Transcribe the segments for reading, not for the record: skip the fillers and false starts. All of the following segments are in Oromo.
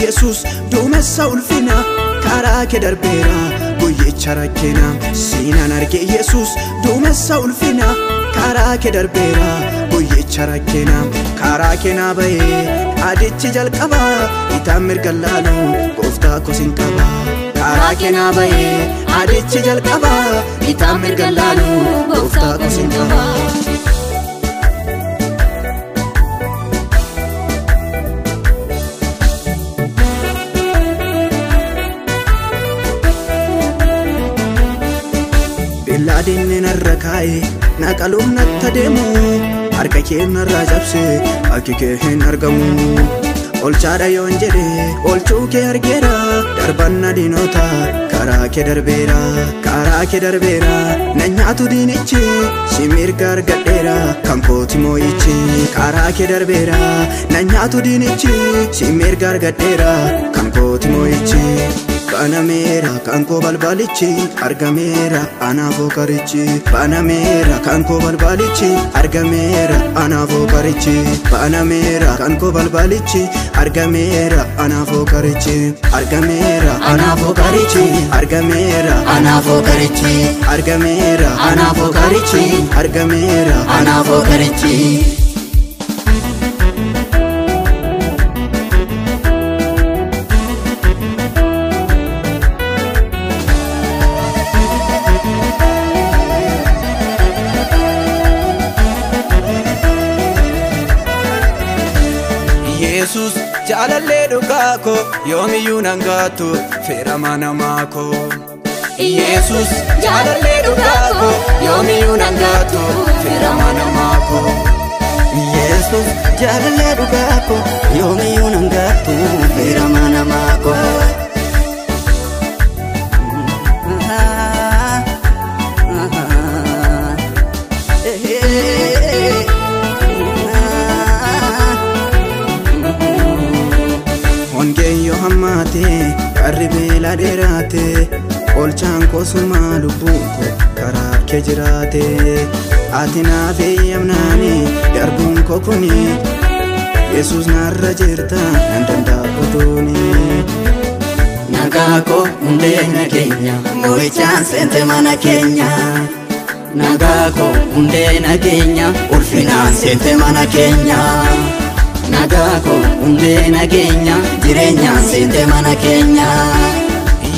Yesus duumessa ulfina karaa kee darbeera guyyicha rakkina. Siinaan arge Yesus duumessa ulfina karaa kee darbeera guyyicha rakkina. Karaa kee naa bahee adichi jalqaba itaan mirga laalu gooftaa koo sin qaba. Karaa kee naa bahee adichi jalqaba itaan mirga laalu gooftaa koo sin qaba. Diinni narra kaa'e naqaluun natti adeemu harka kee narraa cabse akki kee hin argamu. Olchaadha yoon jedhe olchuu kee argeera darbanna diinota karaa kee darbeera karaa kee darbeera na nyaatu diinichi si mirga argadheera kan kooti moo'ichi. Karaa kee darbeera na nyaatu diinichi si mirga argadheera kan kooti moo'ichi. Banameera kan koo balbalichi argameera anaafoo karichi. Banameera kan koo balbalichi argameera anaafoo karichi. Banameera kan koo balbalichi argameera anaafoo karichi. Argameera anaafoo karichi. Argameera anaafoo karichi. Argameera anaafoo karichi. Argameera anaafoo karichi. Yesus jaalallee dhugaa koo yoomiyyuu nan gaatu feerama namaa koo. Yesus jaalallee dhugaa koo yoomiyyuu nan gaatu feerama namaa koo. Yesus jaalallee dhugaa koo yoomiyyuu nan gaatu feerama namaa koo. Hongeen yoo hammaate qarri beela dheeraate olchaan koosumaa lubbuun koo karaa kee jiraate. Ati naaf eeyyamnaani darbuun koo kuni Yesus narra jirta nan danda'a oduuni. Nagaa koo hundee nageenya moo'ichaan seente mana keenya. Nagaa koo hundee nageenya ulfinaan seente mana keenya. Nagaa koo hundee nageenya jireenyaan seente mana keenya.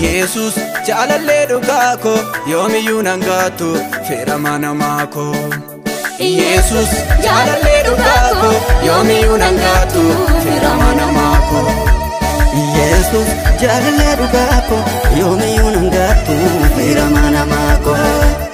Yesus jaalallee dhugaa koo yoomiyyuu nan gaatu feerama namaa koo. Yesus jaalallee dhugaa koo yoomiyyuu nan gaatu feerama namaa koo. Yesus jaalallee dhugaa koo yoomiyyuu nan gaatu feerama namaa koo.